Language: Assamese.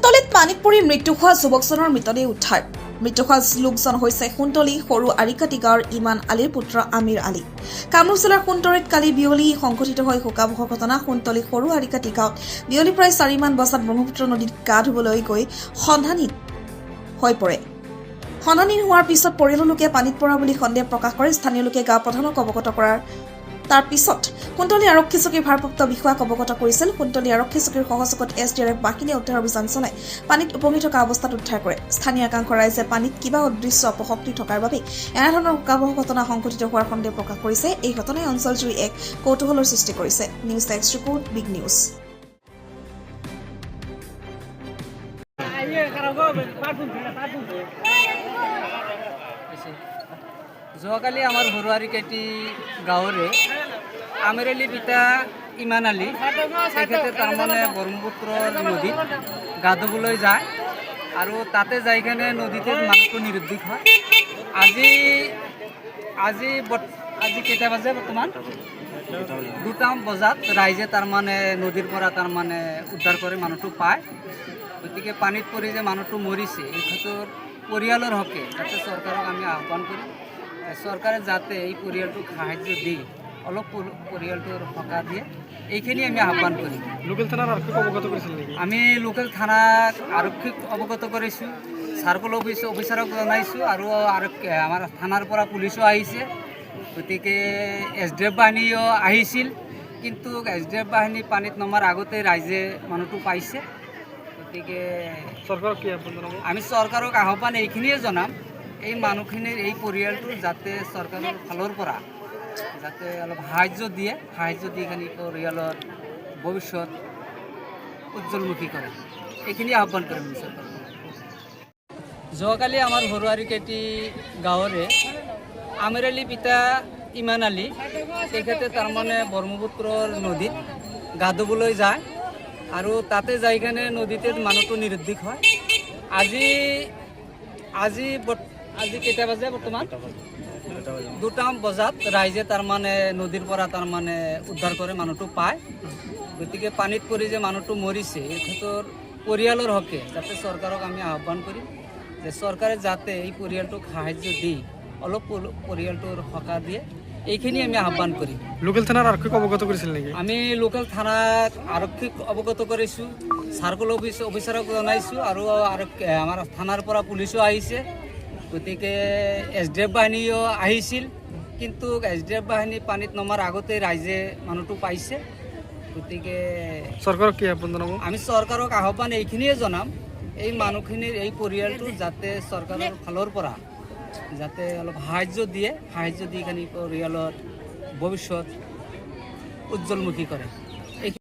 সোণতলীত পানীত পৰি মৃত্যু হোৱা যুৱকজনৰ মৃতদেহ উদ্ধাৰ। মৃত্যু হোৱা লোকজন হৈছে সোণতলী সৰু আৰিকাটি গাঁৱৰ ইমান আলীৰ পুত্ৰ আমিৰ আলী। কামৰূপ জিলাৰ সোণতলীত কালি বিয়লি সংঘটিত হয় শোকাৱহ ঘটনা। সোণতলী সৰু আৰিকাটি গাঁৱত বিয়লি প্ৰায় 4মান বজাত ব্ৰহ্মপুত্ৰ নদীত গা ধুবলৈ গৈ সন্ধানহীন হৈ পৰে। সন্ধানহীন হোৱাৰ পিছত পৰিয়ালৰ লোকে পানীত পৰা বুলি সন্দেহ প্ৰকাশ কৰে। স্থানীয় লোকে গাঁও প্ৰধানক অৱগত কৰাৰ তাৰ পিছত সোণতলী আৰক্ষী চকীৰ ভাৰপ্ৰাপ্ত বিষয়াক অৱগত কৰিছিল। সোণতলী আৰক্ষী চকীৰ সহযোগত এছ ডি আৰ এফ বাহিনীয়ে উদ্ধাৰ অভিযান চলাই পানীত উপঙি থকা অৱস্থাত উদ্ধাৰ কৰে। স্থানীয় একাংশ ৰাইজে পানীত কিবা অদৃশ্য অপশক্তি থকাৰ বাবে এনেধৰণৰ শোকাৱহ ঘটনা সংঘটিত হোৱাৰ সন্দেহ প্ৰকাশ কৰিছে। এই ঘটনাই অঞ্চলজুৰি এক কৌতূহলৰ সৃষ্টি কৰিছে। News desk report, big news. যোৱাকালি আমাৰ সৰুৱাৰীকাটি গাঁৱৰে আমিৰ আলী পিতা ইমান আলী, তেখেতে তাৰমানে ব্ৰহ্মপুত্ৰৰ নদীত গা ধুবলৈ যায় আৰু তাতে যাই কেনে নদীতে মানুহটো নিৰুদ্দেশ হয়। আজি আজি আজি কেইটা বাজে বৰ্তমান? 2টা বজাত ৰাইজে তাৰমানে নদীৰ পৰা তাৰমানে উদ্ধাৰ কৰে, মানুহটো পায়। গতিকে পানীত পৰি যে মানুহটো মৰিছে, এই ক্ষেত্ৰত পৰিয়ালৰ হকে যাতে চৰকাৰক আমি আহ্বান কৰিম, চৰকাৰে যাতে এই পৰিয়ালটোক সাহাৰ্য দি অলপ পৰিয়ালটোৰ সকাহ দিয়ে, এইখিনি আমি আহ্বান কৰিম। লোকেল থানাৰ আৰক্ষীক অৱগত কৰিছিল নেকি? আমি লোকেল থানাক আৰক্ষীক অৱগত কৰিছোঁ, চাৰ্কল অফিচাৰক জনাইছোঁ আৰু আৰক্ষী আমাৰ থানাৰ পৰা পুলিচো আহিছে। গতিকে এছ ডি এফ বাহিনীও আহিছিল, কিন্তু এছ ডি এফ বাহিনী পানীত নমাৰ আগতে ৰাইজে মানুহটো পাইছে। গতিকে চৰকাৰক কি আহ্বান জনাব? আমি চৰকাৰক আহ্বান এইখিনিয়ে জনাম, এই মানুহখিনিৰ এই পৰিয়ালটো যাতে চৰকাৰৰ ফালৰ পৰা যাতে অলপ সাহাৰ্য দিয়ে, সাহাৰ্য দি কিনি পৰিয়ালৰ ভৱিষ্যত উজ্জ্বলমুখী কৰে, এইখিনি আহ্বান কৰিম আমি চৰকাৰক। যোৱাকালি আমাৰ সৰুৱাৰীকাটি গাঁৱৰে আমিৰ আলী পিতা ইমান আলী, তেখেতে তাৰমানে ব্ৰহ্মপুত্ৰৰ নদীত গা ধুবলৈ যায় আৰু তাতে যাই কেনে নদীতে মানুহটো নিৰুদ্দেশ হয়। আজি আজি আজি কেইটা বাজে বৰ্তমান? 2টা বজাত ৰাইজে তাৰমানে নদীৰ পৰা তাৰমানে উদ্ধাৰ কৰে, মানুহটো পায়। গতিকে পানীত পৰি যে মানুহটো মৰিছে, এই ক্ষেত্ৰত পৰিয়ালৰ হকে যাতে চৰকাৰক আমি আহ্বান কৰিম যে চৰকাৰে যাতে এই পৰিয়ালটোক সাহাৰ্য দি অলপ পৰিয়ালটোৰ সকাহ দিয়ে, এইখিনি আমি আহ্বান কৰিম। লোকেল থানাৰ আৰক্ষীক অৱগত কৰিছিল নেকি? আমি লোকেল থানাক আৰক্ষীক অৱগত কৰিছোঁ, চাৰ্কল অফিচাৰক জনাইছোঁ আৰু আৰক্ষী আমাৰ থানাৰ পৰা পুলিচো আহিছে। গতিকে এছ ডি এফ বাহিনীও আহিছিল, কিন্তু এছ ডি এফ বাহিনী পানীত নমাৰ আগতে ৰাইজে মানুহটো পাইছে। গতিকে চৰকাৰক কি আহ্বান জনাব? আমি চৰকাৰক আহ্বান এইখিনিয়ে জনাম, এই মানুহখিনিৰ এই পৰিয়ালটো যাতে চৰকাৰৰ ফালৰ পৰা যাতে অলপ সাহাৰ্য দিয়ে, সাহাৰ্য দি কিনি পৰিয়ালৰ ভৱিষ্যত উজ্জ্বলমুখী কৰে।